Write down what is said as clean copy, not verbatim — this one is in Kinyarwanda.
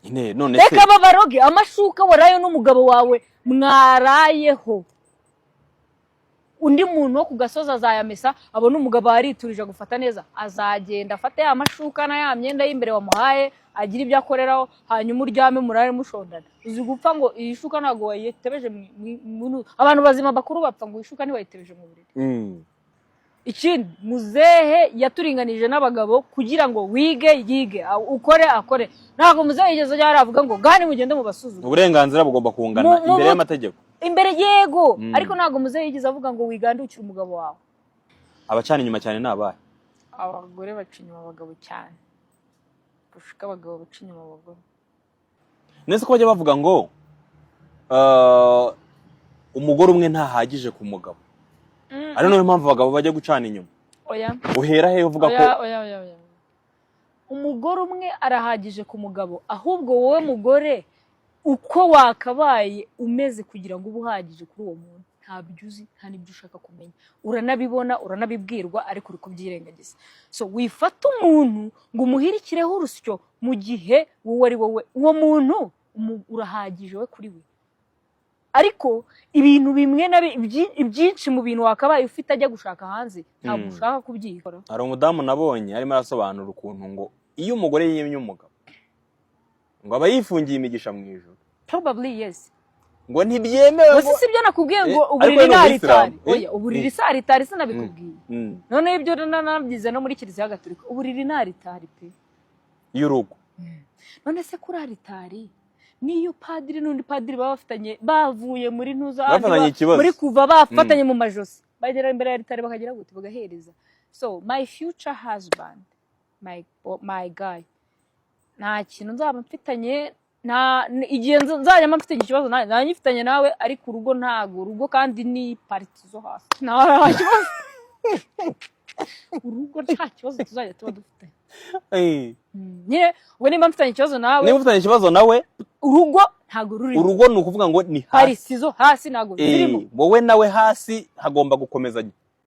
Nyine none se Reka babaroge. Amashuka waraye n'umugabo wawe mwarayeho, undi muntu wo ku gasozi azayamesa, abona umugabo yariturije agufata neza, azagenda afate ya mashuka na ya myenda y'imbere wamuhaye, agire ibyo akoreraho, hanyuma uryame murare mushondana. Uzi gupfa ngo iyi shuka ntabwo wayitebeje abantu bazima bakuru bapfa ngo iyi shuka ntiwayitebeje mu buriri. Ikindi, muzehe yaturinganije n'abagabo kugira ngo wige yige, ukore akore. Ntabwo muzehe yigeze ajya hariya avuga ngo gani mugende mubasuzume. Uburenganzira bugomba kungana imbere y'amategeko. Imbere, yego. Ariko ntabwo muzehe yigeze avuga ngo wigandukire umugabo wawe. Abacana inyuma cyane ni abahe? Abagore baca inyuma abagabo cyane kurusha uko abagabo baca inyuma abagore. Nese ko bajya bavuga ngo umugore umwe ntahagije ku mugabo, ari nayo mpamvu abagabo bajya gucana inyuma? Oya. Uhera he uvuga ko Oya, oya, oya, oya. Umugore umwe arahagije ku mugabo, ahubwo wowe mugore, uko wakabaye umeze kugira ngo ube uhagije kuri uwo muntu ntabyo uzi, nta n'ibyo ushaka kumenya. Uranabibona, uranabibwirwa, ariko uri kubyirengagiza. So wifata umuntu ngo umuhirikireho urusyo mu gihe wowe ari wowe uwo muntu urahagije we kuri we. Ariko ibintu bimwe na ibyinshi mu bintu wakabaye ufite ajya gushaka hanze, ntabwo ushaka kubyikora. Hari umudamu nabonye arimo arasobanura ukuntu ngo iyo umugore yimye umugabo, ngo aba yifungiye imigisha mu ijuru. Probably yes. Ngo ntibyemewe Gusa ngo si ibyo nakubwiye ngo Ariko uburiri we ni ni umuyisilamu. aritari? Oya, uburiri si aritari, sinabikubwiye. Noneho ibyo nabyize no muri Kiliziya Gatolika, uburiri ni aritari pe. Y'urugo. None se kuri aritari, niyo padiri n'undi padiri baba bafitanye, bavuye muri ntuza Bafatanye ikibazo. Muri kuva bafatanye mu majosi, bagera imbere ya aritari bakagira gute? Bagahereza. So my future husband, my guy, nta kintu nzaba mfitanye, nta igihe nzajya mba mfitanye ikibazo nawe nyifitanye nawe, ariko urugo ntago, urugo kandi ni partie zo hasi, nta kibazo, urugo nta kibazo tuzajya tuba dufitanye. Nyine ubwo nimba mfitanye ikibazo nawe, Niba ufitanye ikibazo nawe, urugo ntago rurimo. Urugo ni ukuvuga ngo ni hasi. Partie zo hasi ntago zirimo. Wowe nawe hasi hagomba gukomezanya.